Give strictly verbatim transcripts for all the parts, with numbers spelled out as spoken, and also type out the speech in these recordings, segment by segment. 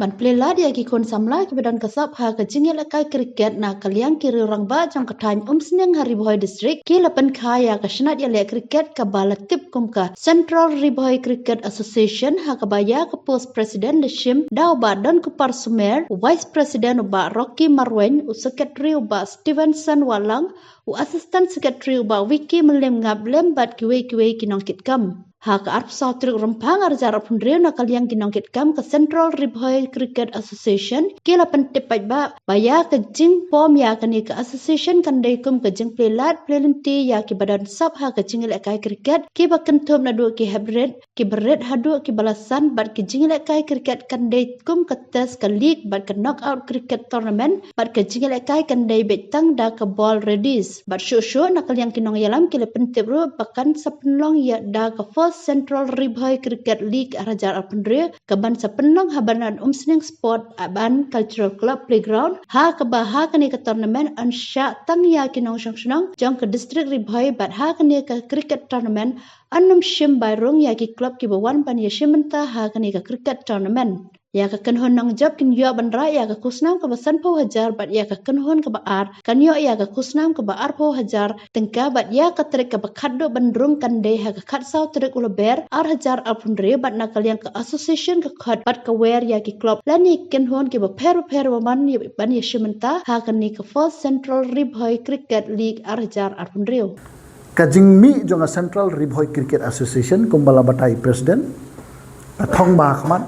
Ban plie lad ïa ki khun samla kiba don ka sap ha ka jingïalehkai cricket na ka liang ki riew rangbah jong ka thaiñ Umsning ha Ri Bhoi District ki la pynkha ïa ka shnat ïaleh cricket kaba la tip kum ka Central Ri Bhoi Cricket Association, ha kaba ïa ka post president la shim da u Bah Donkupar Sumer, u vice president u Bah Rocky Marwein, u secretary u Bah Stevenson Wahlang, u assistant secretary u Bah Vicky Mylliemngap lem bad kiwei kiwei ki nongkitkam. Ha ka arphew saw tarik Rymphang arhajar arphew hynriew na ka liang ki nongkitkam ka Central Ri Bhoi Cricket Association ki la pyntip paidbah ba ïa ka jingpom ïa kane ka association kan dei kum ka jingplie lad plie lynti ïa kiba don sap ha ka jingïalehkai cricket kiba kynthup naduh ki heprit, kiba rit haduh kiba la san, bad ka jingïalehkai cricket kan dei kum ka test, ka league bad ka knockout cricket tournament, bad ka jingïalehkai kan dei beit tang da ka ball radies. Bad shuh shuh na ka liang ki nongïalam ki la pyntip ruh ba kan sa pynlong ïa da ka First Central Ri Bhoi Cricket League arhajar arphew hynriew, kaban sa pynlong ha Bynrap Umsning Sport and Cultural Club Playground, ha kaba ha kane ka tournament yn shah tang ïa ki nongshong shnong jong ka district Ri Bhoi, bad ha kane ka cricket tournament yn ym shim bai rung ïa ki club kiba wan ban ïashim bynta ha kane ka cricket tournament. Ïa ka kynhun nongjop kin ïoh ban rah ïa ka khusnam kaba sanphew hajar bad ïa ka kynhun kaba ar kan ïoh ïa ka khusnam kaba arphew hajar tyngka, bad ïa ka tarik kaba khatduh ban rung kan dei ha ka khatsaw tarik u Lber arhajar arphew hynriew, bad na ka liang ka association ka khot bad ka wer ïa ki club lane kynhun kiba pher bapher ba man ïa ban ïashim bynta ha kane ka First Central Ri Bhoi Cricket League arhajar arphew hynriew. Ka jingmih jong ka Central Ri Bhoi Cricket Association kumba la batai president, ka thong ba ha khmat,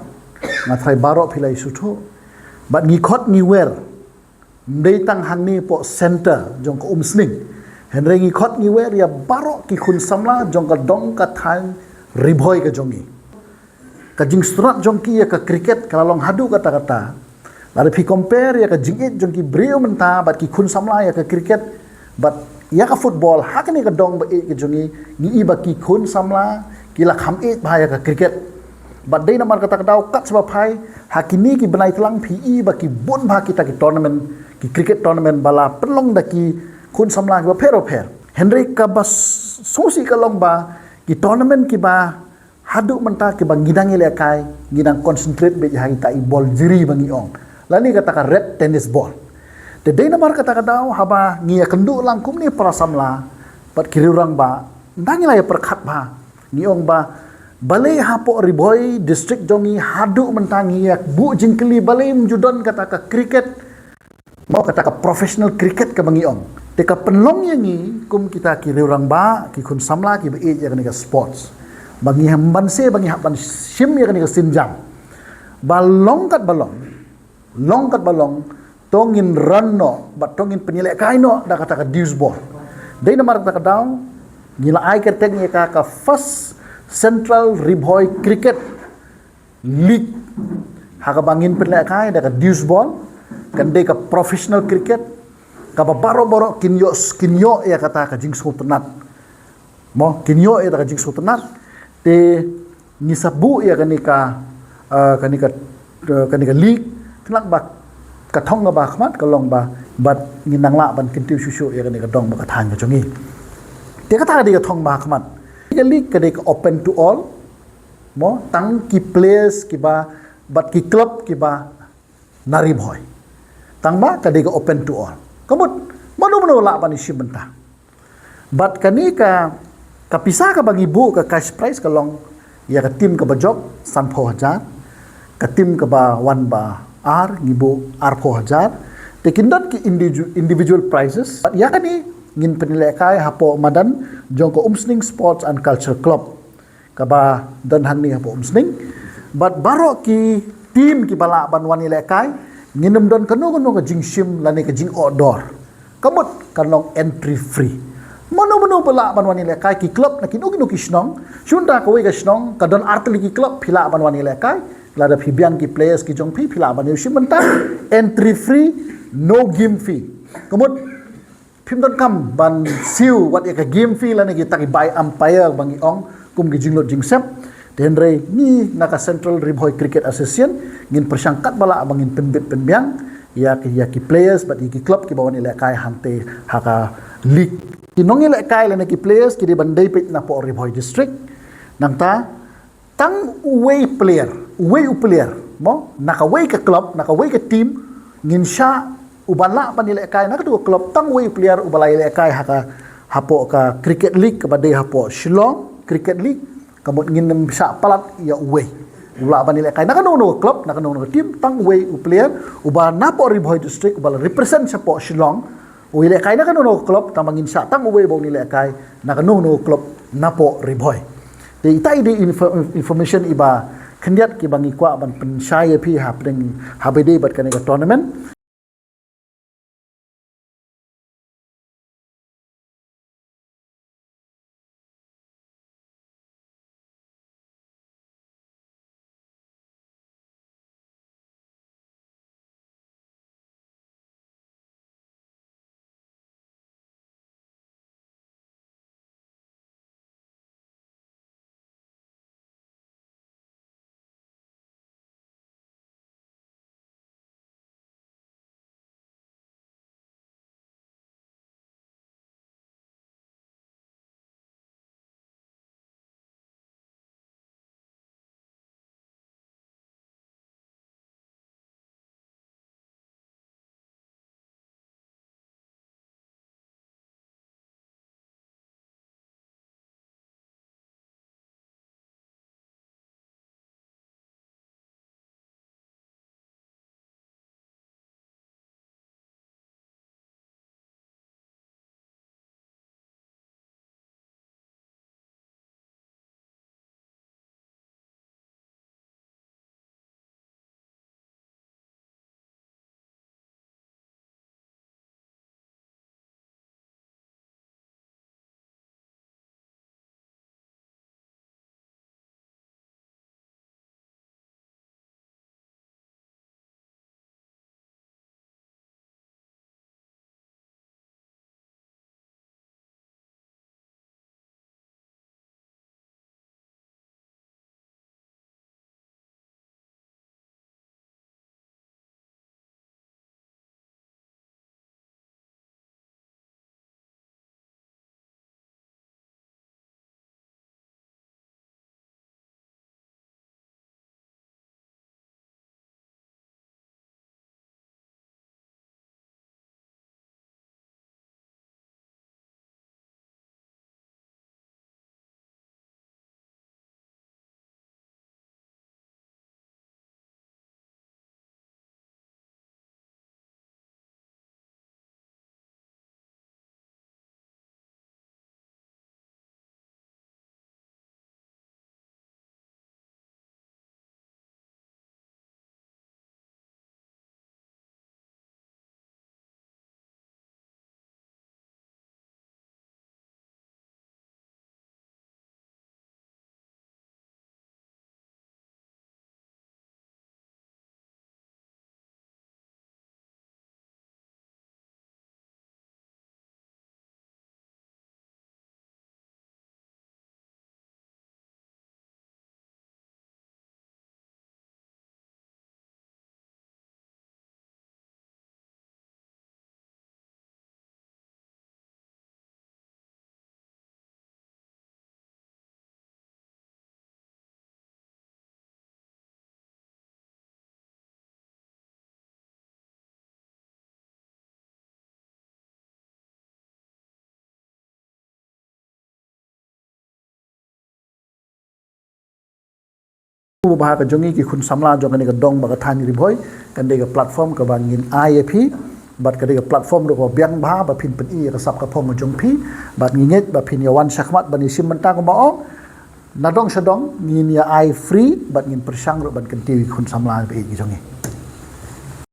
nga tharai baroh phi la ïa sngewthuh. Bad ngi khot ngi wer, ym dei tang hangne hapoh center jong ka Umsning, hynrei ngi khot ngi wer ïa baroh ki khun samla jong ka dong ka thaiñ Ri Bhoi ka jong ngi. Ka jingsngewtynnat jong ki ïa ka cricket ka la long haduh katta katta. Lada phi compare ïa ka jingïeit jong ki briew mynta bad ki khun samla ïa ka cricket bad ïa ka football ha kane ka dong ba ïeit ka jong ngi, ngi i ba ki khun samla ki la kham ïeit bha ïa ka cricket. Bad dei namar kata ka daw kat shaba phai ha kine ki bnai tlang phi i ba ki bun bha kita ki tournament, ki cricket tournament ba la pynlong da ki khun samla kiba pher bapher. Hynrei kaba sngewsih ka long ba ki tournament kiba haduh mynta kiba ngi dang ïalehkai, ngi dang concentrate beit ha kita i ball jri ba ngi ong, lane kata ka red tennis ball. Te dei namar kata ka daw haba ngi ïakynduh lang kumne para samla bad ki riew rangbah, ynda ngi la ïapyrkhat bha, ngi ong ba balei hapoh Ri Bhoi district jong ngi haduh mynta ngi ïa buh jingkylli balei ym ju don kata ka cricket, mo, kata ka professional cricket kaba ngi ong. Te ka pynlong ïa ngi kum kita ki riew rangbah, ki khun samla kiba ïeit ïa kane ka sports, ba ngi hap ban se, ba ngi hap ban shim ïa kane ka sienjam ba long kat ba long, long kat ba long, to ngin run noh bad to ngin pynïalehkai noh da kata ka deuce ball. Dei namar kata ka daw ngi la ai kyrteng ïa ka ka First Central Ri Bhoi Cricket League, ha kaba ngin pynlehkai da ka deuce ball, kan dei ka professional cricket kaba baroh baroh kin ïoh, kin ïoh ïa kata ka jingsngewtynnat, mo, kin ïoh ïa kata ka jingsngewtynnat. Te ngi sa buh ïa kane ka, eh, kane ka, eh, kane ka league, khnang ba ka thong kaba ha khmat ka long ba bad ngin nang lah ban kyntiew shuh shuh ïa kane ka dong bad ka thaiñ ka jong ngi. Te kata ka dei ka thong ba ha khmat. Ka league ka dei ka open to all, mo, tang ki players kiba bad ki club kiba na Ri Bhoi. Tang ba ka dei ka open to all, ka mut mano mano lah ban ïashim bynta. Bad kane ka, ka pisa kaba ngi buh, ka cash prize, ka long ïa ka team kaba jop sanphew hajar, ka team kaba wan ba ar ngi buh arphew hajar. Te kin don ki individu-, individual prizes. Bad ïa kane ngin pynlehkai hapoh madan jong ka Umsning Sports and Culture Club kaba don hangne hapoh Umsning. Bad baroh ki team kiba lah ban wan ïalehkai, ngin ym don kano kano ka jingshim lane ka jing-outdoor, ka mut kan long entry free. Mano mano ba lah ban wan ïalehkai, ki club na kino kino ki shnong, shynta kawei ka shnong ka don artylli ki club, phi lah ban wan ïalehkai. Lada phi biang ki players ki jong phi, phi lah ban ïashim bynta. Entry free, no game fee, ka mut phim donkam ban siew wat ïa ka game fee lane kita ki bai umpire ba ngi ong kum ki jinglut jingsep. Te hynrei ngi na ka Central Ri Bhoi Cricket Association ngin pyrshang katba lah ba ngin pynbit pynbiang ïa ki, ïa ki players bad ïa ki club kiba wan ïalehkai hangtei ha ka league. Ki nongïalehkai lane ki players ki dei ban dei peit napoh Ri Bhoi District. Nangta tang uwei player, uwei u player Mo, na kawei ka club, na kawei ka team, ngin shah uba lah ban ïalehkai na katu ka club tang uwei u player uba la ïalehkai ha ka, hapoh ka cricket league kaba dei hapoh Shillong Cricket League, ka mut ngin ym shah palat ïa uwei. U lah ban ïalehkai na kano kano ka club, na kano kano ka team, tang uwei u player uba napoh Ri Bhoi District, uba la represent shapoh Shillong, u ïalehkai na kano kano ka club, tang ba ngin shah tang uwei ba un ïalehkai na kano kano ka club napoh Ri Bhoi. Te ita i dei info-, information iba khyndiat kiba ngi kwah ban pynshai ïa phi hapdeng, haba ïadei bad kane ka tournament. Bha ka jong ngi ki khun samla jong kane ka dong bad ka thaiñ Ri Bhoi, kan dei ka platform kaba ngin ai ïa phi, bad ka dei ka platform ruh kaba biang bha ba phin pyni ïa ka sap ka phong ka jong phi, bad ngi ngeit ba phin ïa wan shakhmat ban ïa shim bynta kumba ong, na dong sha dong ngin ïa ai free bad ngin pyrshang ruh ban kyntiew ïa ki khun samla ba ïeit ki jong ngi.